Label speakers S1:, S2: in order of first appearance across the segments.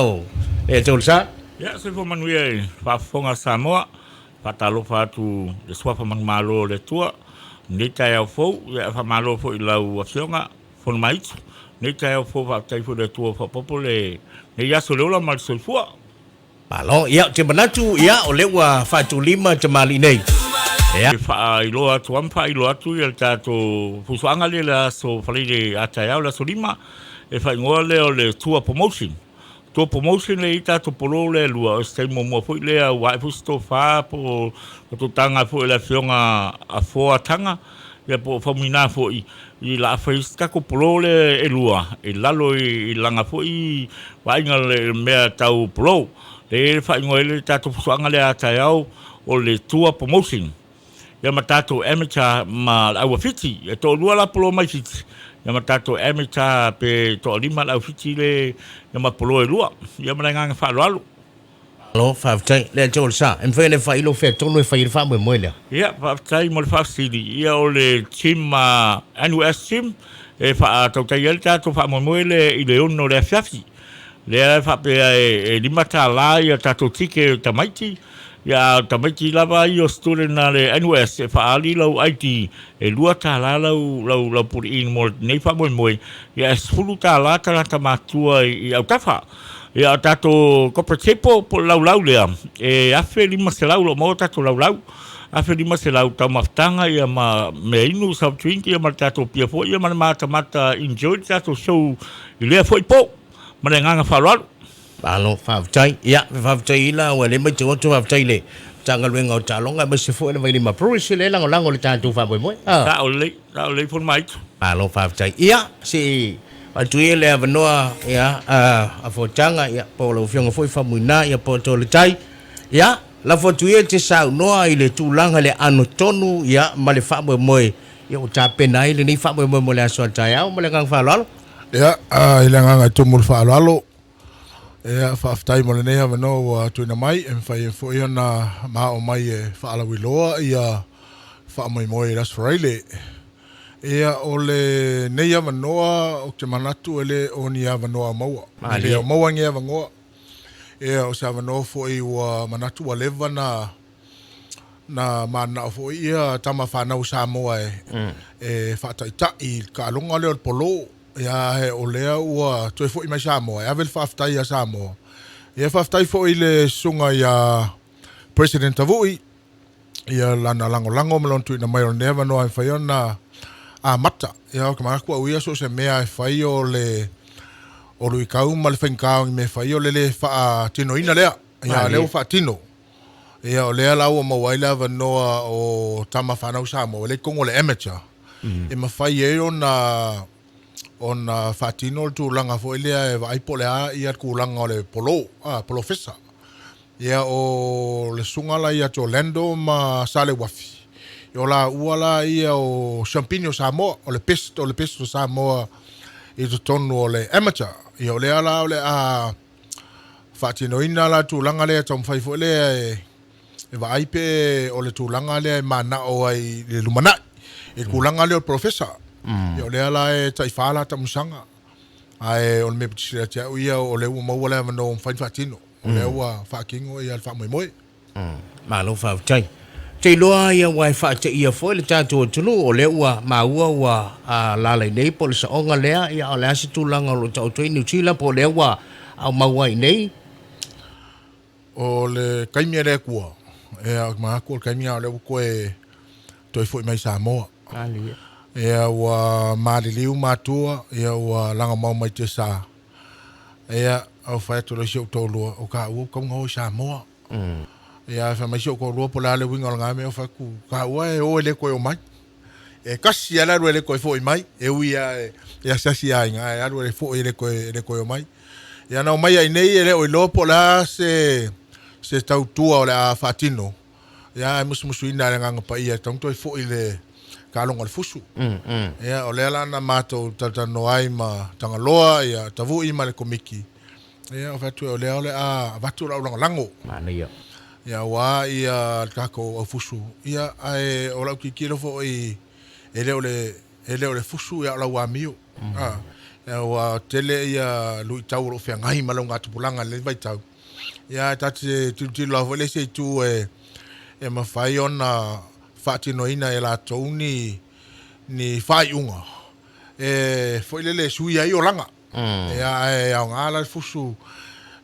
S1: O e te sa.
S2: Ia, soifua manuia i le faafofoga a Samoa. Faatalofa atu i le Suafa Manumalo o le Atua i lenei taeao fou. Ia, e faamalo foi i lau Afioga Fonomaitu i lenei taeao fou. Faafetai foi i le Atua ua faaopoopo lenei aso i le ola ma le soifua.
S1: Malo, ia, ou te manatu, ia, o lea ua faatulima tamalii nei.
S2: Ia. E faailoa atu lava ma faailoa atu ia le tatou fuafuaga lea i le aso Faraile a taeao, le aso Lima, e faaigoa lea o le Tour Promotion. Tour Promotion lea e i ai tatou polo lea e lua, o se taimi muamua foi lea ua ae foi se tofa po o faatutaga foi a le Afioga a Foa Taga, ia po o Faumuina foi i la fai isi tatou polo lea e lua i lalo i lana foi vaaiga le mea tau polo lea e faaigoa ai le tatou fuafuaga lea a taeao o le Tour Promotion ia ma tatou amateur ma le au a Fiti e toalua la polo mai Fiti ia ma tatou amateur pe toalima le au Fiti le ia ma polo e lua ia ma le agaga faaaloalo.
S1: Malo faafetai. Lea te o le sa. E mafai ona e faailoa fea tonu e fai ai le faamoemoe lea?
S2: Ia, faafetai mo le faafesili. Ia, o le team NUS team e faatautai ai le tatou faamoemoe lea i le 6 o le afiafi. Lea e faapea e $5 ia tatou tike o tamaiti, ia a o tamaiti lava ia o student a le NUS e faaali lau ID e $2 lau lau lau puliin mo lenei faamoemoe, ia e $10 tagata matutua i autafa. Ia, o tatou corporate table po o le laulau lea, e $1,500 o lo o maua tatou laulau. $1,500 taumafataga ia ma meainu, soft drink ia ma le tatou pia foi ia ma le matamata enjoy le tatou show i lea foi po. Ma le agaga faaaloalo.
S1: Malo faafetai. Ia, faafetai i la ua le matau atu faafetai i le Matagaluega o Taaloga aemaise foi le Vailima Breweries le lagolago i le tatou faamoemoe.
S2: Sao lelei, sao lelei Fonomaitu.
S1: Malo faafetai. Ia, se i atu ia le avanoa ia a Fotaga ia po o lau Afioga foi Faumuina ia po o Toletai. Ia, lafo atu ia e te saunoa i le tulaga i le ano tonu ia ma le faamoemoe ia ua tapena ai lenei faamoemoe mo le aso a taeao ma le agaga faaaloalo.
S3: Ia, i le agaga e tumu le faaaloalo, ia, faafetai mo lenei avanoa ua tuuina mai, e mafai ai foi ona maoo mai e faalauiloa ia faamoemoe i le Aso Faraile. Ia, o lenei avanoa, ou te manatu e le o ni avanoa maua. E le o maua ni avanoa. Ia, o se avanoa foi ua manatu ua leva na na mananao foi ia tama fanau Samoa e, e faataitai i le taaloga lea o le polo. Ia, he, o lea ua toe foi mai Samoa e ave le faafetai ia Samoa. Ia, faafetai foi i le susuga ia President Tavui, ia lana lagolago ma lona tuuina mai o lenei avanoa e mafai ona amata. Ia, ou te manatu au ia so o se mea e fai o le o luitau ma le faigata o ni mea e fai o le le faatinoina lea. Ia, lea ua faatino. Ia, o lea la ua maua ai le avanoa o tama fanau Samoa, lea i totonu o le amateur, e mafai ai ona ona faatino le tulaga foi lea e vaai po o le a ia le tulaga o le polo, a, polofesa. Ia, o le susuga la ia Jolando ma Saleuafi, o laua la ia o siampini o Samoa, o le best o le best o Samoa i totonu o le amateur. Ia, o lea la o le a faatinoina la tulaga lea e taumafai foi lea e, e vaai pe o le tulaga lea e manao ai i le lumanai i le tulaga lea o le polofesa. Ia o lea la e taifa la taamilosaga. Ae o le mea pito sili ia te au ia o lea ua maua le avanoa ua mafai ona faatino. O lea ua faatino ia le faamoemoe.
S1: Malo faafetai. Ou te iloa ia ua e faateia foi le tatou atunuu, o lea ua maua ua alaala i nei po o le saoga lea, ia o le a se tulaga o lo o taoto ai Niu Sila po o lea ua aumau ai i nei?
S3: O le taimi a le Atua, ia ou te manatu o le taimi lena o lea ua toe toe foi mai i Samoa. Ia ua maliliu matua, ia ua lagomau mai tiasa. Ia, ou fai atu loa i si ou toalua, o taua ua tatau ona o i Samoa. Ia, fai mai si ou toalua po o le a le uiga o lena mea, ou fai atu, taua e o e le toe o mai. E tasi lava le alu e le toe foi mai, e ui lava e asiasi i aiga, ae alu e foi e le toe, e le toe o mai. Ia, na omai ai nei e le o iloa po o le a se, se tautua o le a faatino, ia, ae musumusuina e le Agaga Paia e tatau ona toe foi i le taaloga o le fusu. Ia, o lea la na matou talatalanoa ai ma Tagaloa, ia, Tavui ma le Komiti, ia, ou fai atu, o lea o le a avatu lau lagolago.
S1: Manaia.
S3: Ia, aua ia le tatou aufusu. Ia, ae o lau tilotilo foi, e le o le, e le o le fusu, ia o lau amio. Ua tele ia luitau o lo o feagai ma le augatupulaga i lenei vaitau. Ia ae ta te tilotilo lava foi i le isi itu e e mafai ona faatinoina e latou ni ni faaiuga e foi lele e sui ai olaga. Ia ae aoga la le fusu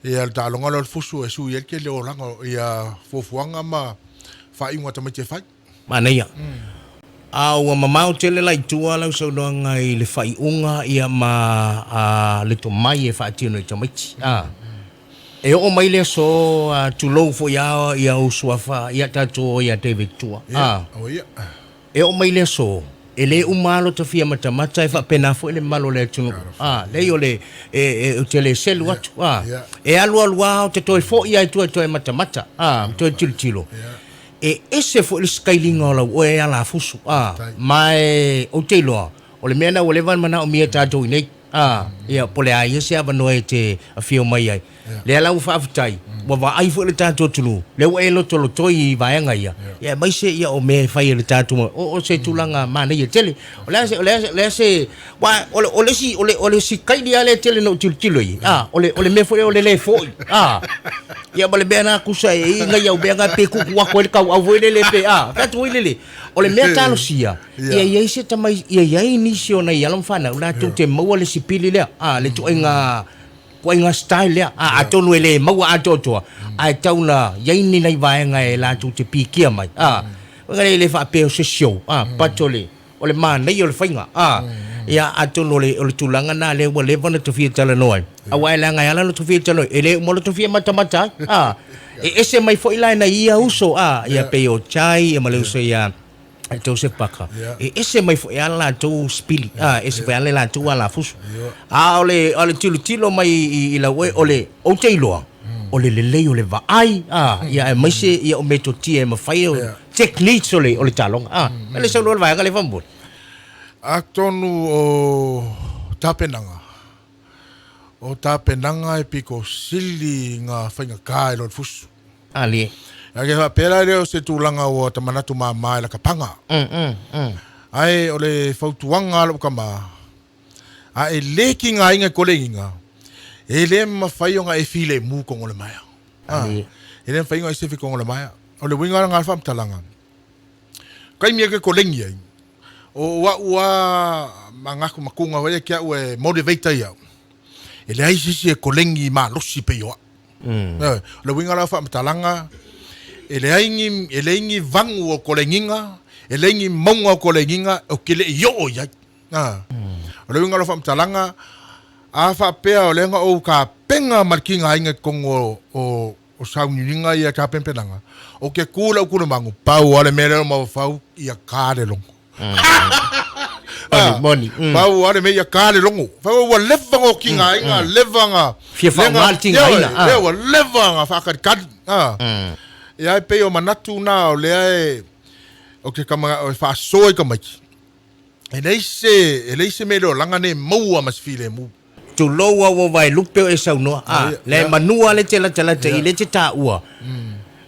S3: ia le taaloga lea o le fusu e sui ai le tele o olaga ia fuafuaga ma faaiuga a tamaiti e fai.
S1: Manaia. A ua mamao tele la i tua lau saunoaga i le faaiuga ia ma a, le tomai e faatino i tamaiti. A, e oo mai le aso, a, tulou foi a ia ou suafa ia tatou ia David Tua. A, e oo mai le aso, e le uma lava lo ta fia matamata e faapena foi le mamalu o le atunuu. A, leai o le, e, e, ou te le selu atu. A, e alu alu lava ou te toe foi lava i tua e toe matamata, a, toe tilotilo. E ese foi le sikailiga o lau oe e alafusu, a, ma e, ou te iloa, o le mea lena ua leva ona manaomia e tatou i nei, a, ia, po o le a ia se avanoa e te afio mai ai. Lea la ua faafetai, ua vaai foi le tatou atunuu, lea ua e lotolotoi i vaega ia, ia aemaise ia o mea e fai e le tatou, o, o se tulaga manaia tele. O le a se, o le a se, o le a se, aua o le, o le isi, o le, o le sikaili lava lea e tele na ou tilotilo i ai, a, o le, o le mea foi lea o le lē fo'i, a, ia ma le mea lena tusa e i ai nai au mea na pe tuutuu atu ai le tauau foi lele pe, a, fai atu foi lele, o le mea talosia, ia i ai se tamai, ia i ai nisi o nai alo ma fanau latou te maua le sipili lea, a, le ituaiga, ituaiga style lea, a, atonu e le maua atoatoa, ae tau na i ai ni nai vaega e latou te pikia mai, a, e le faapea o se show, a, but o le, O le manaia o le faiga, a, ia, atonu o le, o le tulaga lena lea ua leva ona tofia talanoa ai. Aua e leaga e ala ona tofia talanoa ai, e le uma loa tofia matamata ai, a. E ese mai foi la e nai ia uso, a, ia pei o Chai ia ma le uso ia Joseph Parker. E ese mai foi lava le latou sipili, a, ese foi lava le latou alafusu. A o le, o le tilotilo mai i, i lau oe, o le, ou te iloa, o le lelei o le vaai, a, ia aemaise ia o metotia e mafai ona techniques o le, o le taaloga. A, e le saunoa le vaega lea faamolemole.
S3: Atonu o tapenaga, o tapenaga e pito sili nga faigata i lo le fusu.
S1: Alie.
S3: Ake faapea la lea o se tulaga ua ta manatu mama i la kapaga. Ae o le fautuaga a lou tama, a e le kigaina i kolegiga, e le mafai ona e filemu tonu o le maea. E le mafai ona e sefe tonu o le maea. O le uiga lena o le faamatalaga, taimi e te kolegi ai, o au a manatu matuga foi lea ke au e motivate ai au, e leai se isi e kolegi malosi pei o au. O le uiga la o faamatalaga, e leai ni, e leai ni vagu o kolegiga, e leai ni mauga o kolegiga ou te le i oo i ai. O le uiga o lau faamatalaga, a faapea o lea na ou tapena ma le tigaina i totonu o, o, o sauniuniga ia tapenapenaga, ou te tu i lau tulumagu, pau lava le mea lea o mafaufau, ia ta le logo.
S1: Moni, moni.
S3: Pau lava le mea ia ta le logo. Fai mai ua leva ona tigaina, leva ona...
S1: Fia faaaoga le tigaina,
S3: ah. Ioe, ua leva ona faakalikali. Ah. Ia e pei o manatu na o lea e, o ke kama, o e faasoa i tamaiti. E leai se, e leai se mea i le olaga nei e maua ma se filemu.
S1: Tulou au o Vaelupe o e saunoa, a, le manua le te latalata i le te taua,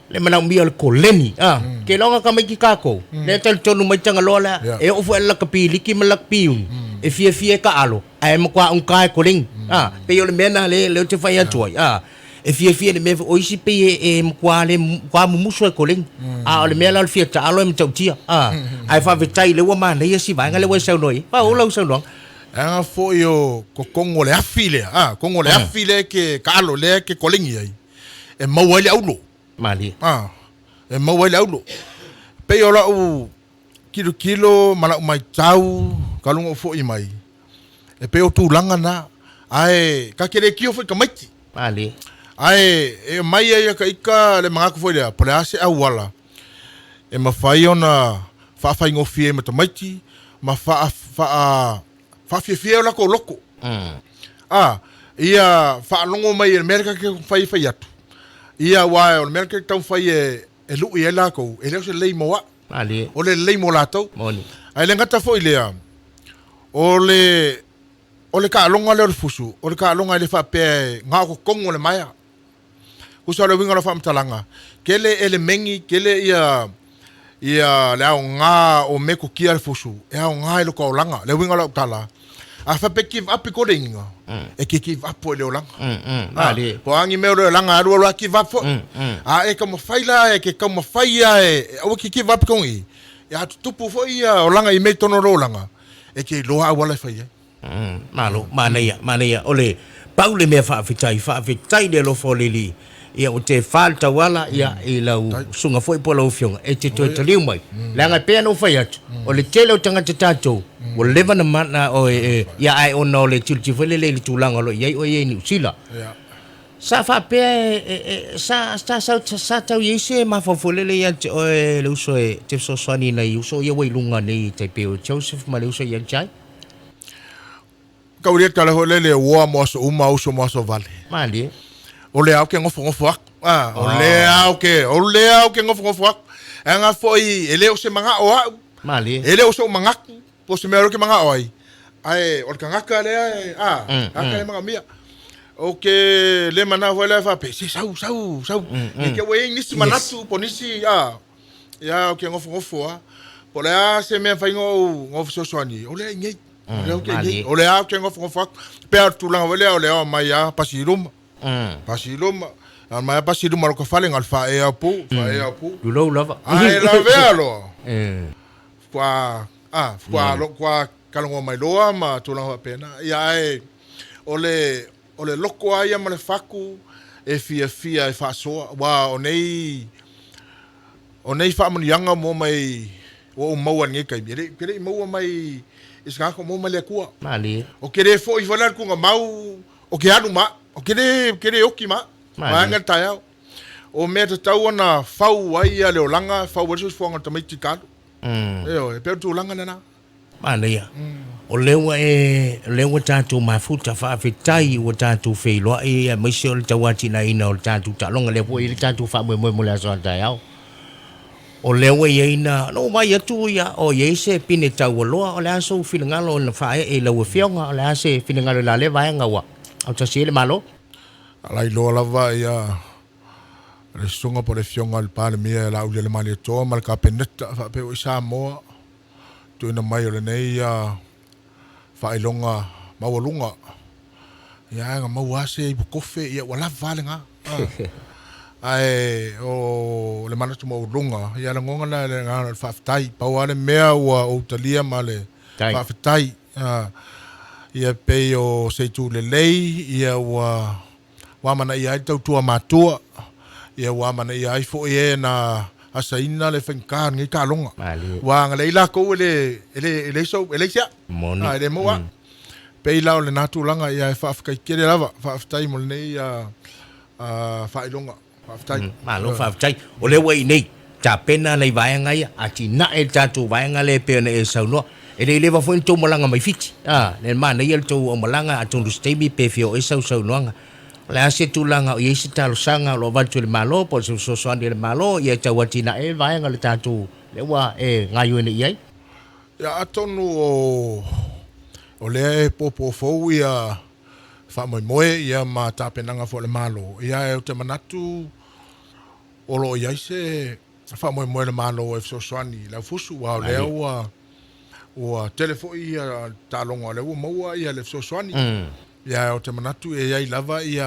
S1: le manaomia o le koleni, a, ke loga ka maiki kākou, le talitonu mai Tagaloa lea, e oo foi le lakapi liki ma le lakapi uni, e fiafia e kaalo, ae matua augata e koleni, a, pei o le mea na le, lea ou te fai atu ai, a. E fiafia i le mea foi, o isi pei e, e matua le, matua mumusu e koleni. A o le mea la o le fia taalo e matautia. A, ae faafetai lea ua manaia si vaega lea ua e saunoa i ai. Faaauau lau saunoaga.
S3: Leaga foi o totonu o le afi lea, a, totonu o le afi lea e te taalo, lea e te koleni ai, e maua ai le aulo.
S1: Malie.
S3: A, e maua ai le aulo. Pei o lau tilotilo ma lau matau talu ona ou foi mai, E pei o tulaga na, ae ta te le tio foi tamaiti.
S1: Malie.
S3: Ae e aumai ai aka ika le manatu foi lea, po o le a se auala e mafai ona faafaigofie ai ma tamaiti ma faa, faa, faafiafia ai o latou loto. A, ia faalogo mai i le mea lea ta te taumafai e fai atu. Ia, aua o le mea lea ta te taumafai e, e lui ai latou, e le o se lelei mo au.
S1: Malie.
S3: O le lelei mo latou.
S1: Moni.
S3: Ae le gata foi i lea, o le, o le taaloga lea o le fusu, o le taaloga e le faapea e na o totonu o le maea. Tusa o le uiga o lau faamatalaga, tele elemeni, tele ia, ia le aoga o metotia a le fusu, e aoga i lota olaga. Le uiga o lau tala, A faapea e give up i koleniga, e ke give up foi i le olaga. A, po o a ni mea o le olaga e alualu lava give up foi. A e taumafai la, e ke taumafai lava e aua e ke give up i tonu i i, a tutupu foi ia olaga i mea i totonu o lou olaga, e te iloa auala e fai ai.
S1: Malo, manaia, manaia. O le pau le mea faafetai, faafetai i le alofa o le Alii. Ia ua tefa le tauala ia i lau susuga foi po o lau afioga e te toe taliu mai. Leaga e pei ona ou fai atu, o le tele o tagata tatou ua leva ona mana o e, ia ae ona o le tilotilo foi lele i le tulaga o lo o i ai oe ia i Niu Sila. Sa faapea e, e, sa, sa, sa, sa tau i ai se mafaufau lele ia te oe le uso e te fesoasoani i nai uso ia ua i luga nei e tai pei o Joseph ma le uso ia Jai?
S3: Tau ia tala foi lele uoa mo aso uma uso mo aso vale.
S1: Malie.
S3: O lea ou ke nofonofo aku. Ah, o lea ou ke, o lea ou ke nofonofo aku. E aga foi, e le o se mana'o a'u.
S1: Malie.
S3: E le o so'u manatu, po o se mea o lea ou te mana'o ai. Ae o le tagata lea e, a, tagata e manaomia. Ou te le manao foi lea faapea, se sau, sau, sau. Ne i te i ua i ai nisi manatu po o nisi, a, ia ou te nofonofo lava. Po o le a se mea e mafai ona ou fesoasoani, o lea i inei. O lea ou te i inei. O lea ou te nofonofo atu. E pei lava o le tulaga foi lea o le ao mai lava pasi i luma. Pasi i luma. Ao mai lava pasi i luma o lota fale, na o le faaea o pu, faaea o pu.
S1: Tulou lava.
S3: Ae lavea loa. Faatoa, a, faatoa, faatoa talanoa mai loa ma tulaga faapena. Ia ae o le, o le loko lava ia ma le fatu e fiafia e faasoa, aua o nei, o nei faamanuiaga ua maua mai, ua ou maua i lenei taimi, e le, ou te le i maua mai i se tagata, ua maua mai le Atua.
S1: Malie.
S3: Ou te le foi foi la i le tuugamau, ou te alu ma au, ou te le, ou te le oti ma au, vaeane le taeao. O mea tatau ona fau ai le olaga, fau ai le soifuaga o le tamaiti talo. Ioe, e pei o le tulaga lena.
S1: Manaia. O lea ua e, o lea ua tatou mafuta, faafetai ua tatou feiloai aemaise o le tauatinaeina o le tatou taaloga, lea foi e i ai le tatou faamoemoe mo le aso a taeao. O lea ua i ai na, na ou vaai atu ia, o i ai se pine taualoa, o le a sou finagalo na faaee i lau Afioga, o le a se finagalo i la lea vaega ua autasi ai le Malo?
S3: Lailoa lava ia le susuga po o le Afioga i le Palemia ia Laaulialemalietoa ma le Kapeneta faapea foi Samoa tuuina mai o lenei faailoga maualuga. Ia ae na maua lava se ipu kofe, ia ua lava lava lena. Ae o le manatu maualuga, ia lagona la le agaga o le faafetai. Pau lava le mea ua ou talia ma le faafetai. Ia pei o se itu lelei, ia ua Ua amanaia ai le tautua matua, ia ua amanaia ai foi e na asaina le faigata o lenei taaloga. Ua agalelei lakou e le, e le, e leai sou, e leai se a'u.
S1: Moni.
S3: A, e le maua a'u. Pei la o lena tulaga, ia e faafetai tele lava, faafetai mo lenei faailoga. Faafetai.
S1: Malo faafetai. O lea ua i inei, tapena nai vaega ia, atinae le tatou vaega lea e pei ona e saunoa. E le i leva foi ona tou malaga mai Fiti, a, le manaia le tou aumalaga, atonu i se taimi pe fia oo ai sau saunoaga. O le a se tulaga o i ai se talosaga o lo o avatu e le Malo po o se fesoasoani a le Malo ia e tau atinae ai le vaega o le tatou lea ua e gaoioi nei i ai?
S3: Ia, atonu o lea e popo fou ia faamoemoe ia ma tapenaga foi a le Malo, ia ae ou te manatu o lo o i ai se faamoemoe a le Malo e fesoasoani i le aufusu, aua o lea ua ua tele foi ia taaloga o lea ua maua ia le fesoasoani. Ia ae ou te manatu e i ai lava ia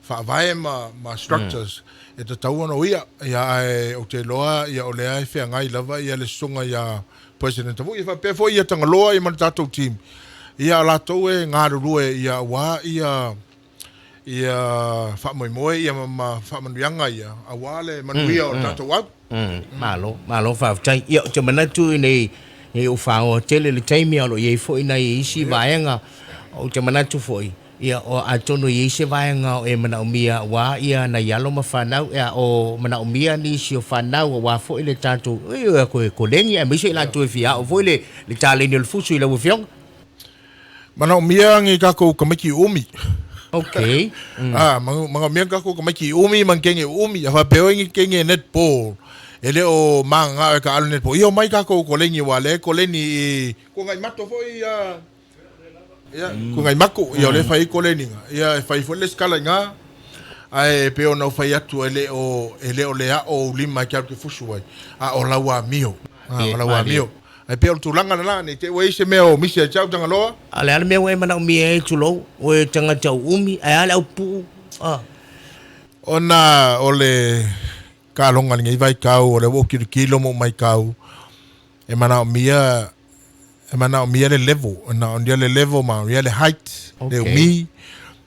S3: faavae ma ma structures e tatau ona uia, ia ae ou te iloa ia o lea e feagai lava ia le susuga ia President Tavui, e faapea foi ia Tagaloa ia ma le tatou team, ia o latou e galulue ia aua ia ia faamoemoe ia ma faamanuiaga ia aua le manuia o le tatou au.
S1: Malo, malo faafetai. Ia ou te manatu nei nei ou faoa tele le taimi a o lo o i ai foi nai isi vaega. Ou te manatu foi Ia, o, atonu e i ai se vaega o e manaomia aua ia nai alo ma fanau, ea, o manaomia nisi o fanau aua foi le tatou, oi, oi, koe koleni aemaise i latou e fia ao foi le, le taleni o le fusu i lau Afioga.
S3: Manaomia ni takou tamaiti umi.
S1: Okay.
S3: Ah, manaomia ni takou tamaiti umi ma ni teine umi. A faapea oi ni teine netball, e le o magagao e taaalo netball. Ia omai takou koleni aua o lea e koleni i Tuanaimato foi ia. Ia, ko ngai mako, ia o lea e fai ai koleniga, ia e fai foi le lesitala i ina, ae pei ona ou fai atu e le o, e le o le ao ou lima e te alu te fusu ai, a o lau amio, a o lau amio. Ae pei o le tulaga lena, ne i te i ua i ai se mea o misi ia te au Tagaloa.
S1: A o le a le mea ua e manaomia ai, tulou, o e tagata uumi, ae a le aupuu, a.
S3: Ona o le taaloga i lenei vaitau, o lea ua ou tilotilo ma ou matau, e manaomia, e manaomia le level, e manaomia le level, manaomia le height, le umi,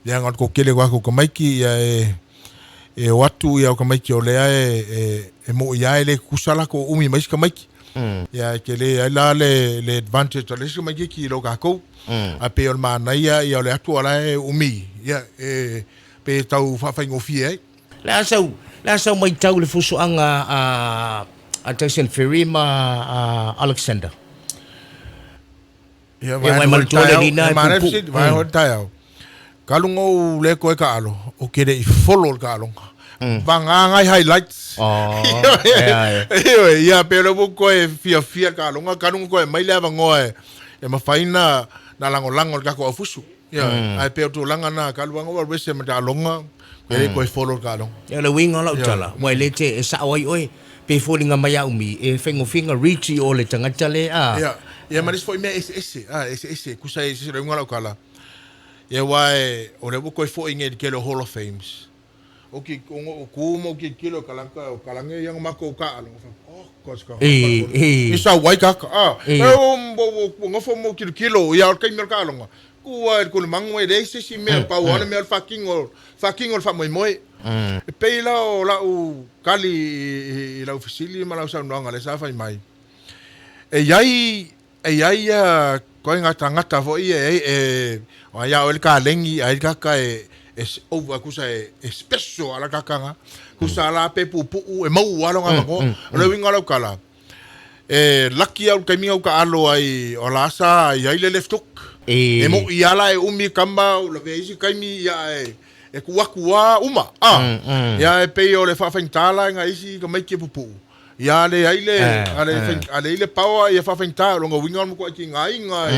S3: leaga o le toatele o tatou tamaiti, ia e, e o atu ia o tamaiti o lea e, e, e mo'i lava e le tutusa latou umi ma isi tamaiti. Ia e tele ai la le, le advantage a le isi tamaitiiti i lo tatou. Ae pei o le manaia ia o le atu o la e umi, ia e, pei e tau faafaigofie ai.
S1: Le a sau, le a sau matau i le fusuaga a, a Tyson Fury ma a Alexander?
S3: Ia, vae manatua le alii na e puupuu. Vae hoi le taeao. Talu ona ou le toe taalo, ou te le i follow le taaloga. Vagana nai highlights.
S1: Oh, ea, ea.
S3: Ioe, ia, pei o lea ua ou toe fiafia i le taaloga, talu ona toe aumai le avanoa e mafai ona lagolago i le tatou aufusu. Ioe, ae pei o le tulaga lena, talu lava ona ou alu ese ma le taaloga, ou te le i toe follow le taaloga.
S1: Ia, o le uiga o lau tala, ua e le te e sao ai oe, Pei foliga mai a umi e faigofie na reach i o le tagata le a.
S3: Ia, ia ma le isi foi mea eseese, a, eseese, tusa e eseese le uiga o lau tala. Ia aua e, o lea ua toe foi nei i le tele o Hall of Fames. Ou te, ona ou tu ma ou tilotilo i kalaka, o kalage ia na matou taaloga, ou fai, oh, gosh, ka
S1: I, i.
S3: I sau ai kaka, a. I. Ua nofo ma ou tilotilo, ia o le taimi o le taaloga, tu lava i le tulimagu e leai se isi mea, pau lava le mea o le faatino, faatino le faamoemoe. E pei la o lau tali i lau fesili ma lau saunoaga lea sa fai mai, e i ai, e i ai ia ituaiga tagata foi ia e, e, o ai a oe le kalegi, ai le tagata e, e over, tusa e, e special a la tagata na. Tusa la pe puupuu, e maua lava lona avanoa. O le uiga o lau tala, E laki au i le taimi na ou taalo ai o la sa i ai le left hook. E moʻi a la e umi kama ou lavea isi taimi ia e e tuu atu a uma a. Ia e pei o le faafaigata la e nai isi tamaiti e pupuu. Ia a leai le a leai le power ia faafaigata o lona uiga o le matuai tigaina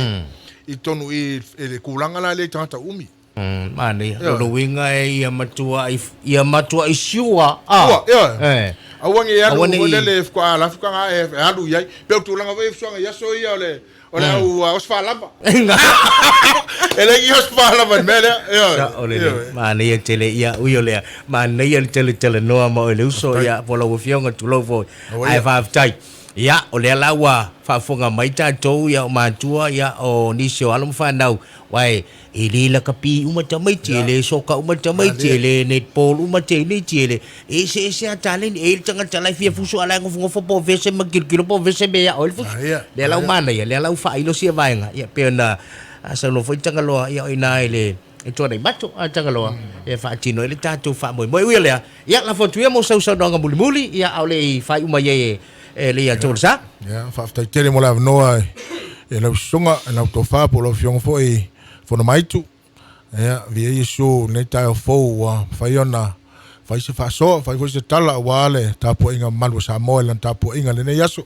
S3: i totonu i le tulaga la lea i tagata umi.
S1: Manaia, lona uiga e ia matuai, ia matuai sure,
S3: a. Sure, ioe. Eh. Aua ne i alu foi lele faatoa alu atu taga e alu i ai. Pei o le tulaga foi e fesoaga i aso ia o le, o le au osofalava. E leai ni osofalava i le mea lea, ioe.
S1: Sao lelei. Manaia tele, ia, ui o lea, manaia le tele talanoa ma oe le uso, ia, po o lau Afioga, tulou foi. Ae faafetai. Ia, o lea la ua faafofoga mai tatou, ia, o matua, ia, o nisi o alo ma fanau, aua e E le lakapi uma tamaiti, e le soka uma tamaiti, e le netball uma teineiti, e le e eseese a taleni. E i ai le tagata la e fia fusu a la e nofonofo po o fea se matilotilo po o fea se mea e ao ai le fusu. Lea la ua manaia, lea la ua faailo sia vaega, ia pei ona saunoa foi Tagaloa, ia o i ina i le Tuanaimato a Tagaloa e faatino ai le tatou faamoemoe. Ui o lea, ia lafo atu ia mo sau saunoaga mulimuli, ia a o le i faaiu mai ai e e le ia Tolsa.
S3: Ia, faafetai tele mo le avanoa e lau susuga, e lau tofa po o lau afioga foi Fonomaitu. Ia, viia Iesu i lenei taeao fou ua mafai ona fai se faasoa, fai foi se tala aua le tapuaiga mamalu a Samoa i lana tapuaiga i lenei aso.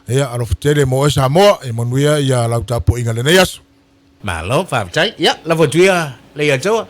S3: Ia, alofa tele mo oe Samoa, ia manuia ia lau tapuaiga i lenei aso.
S1: Malo, faafetai. Ia, lafo atu ia le ia Toa.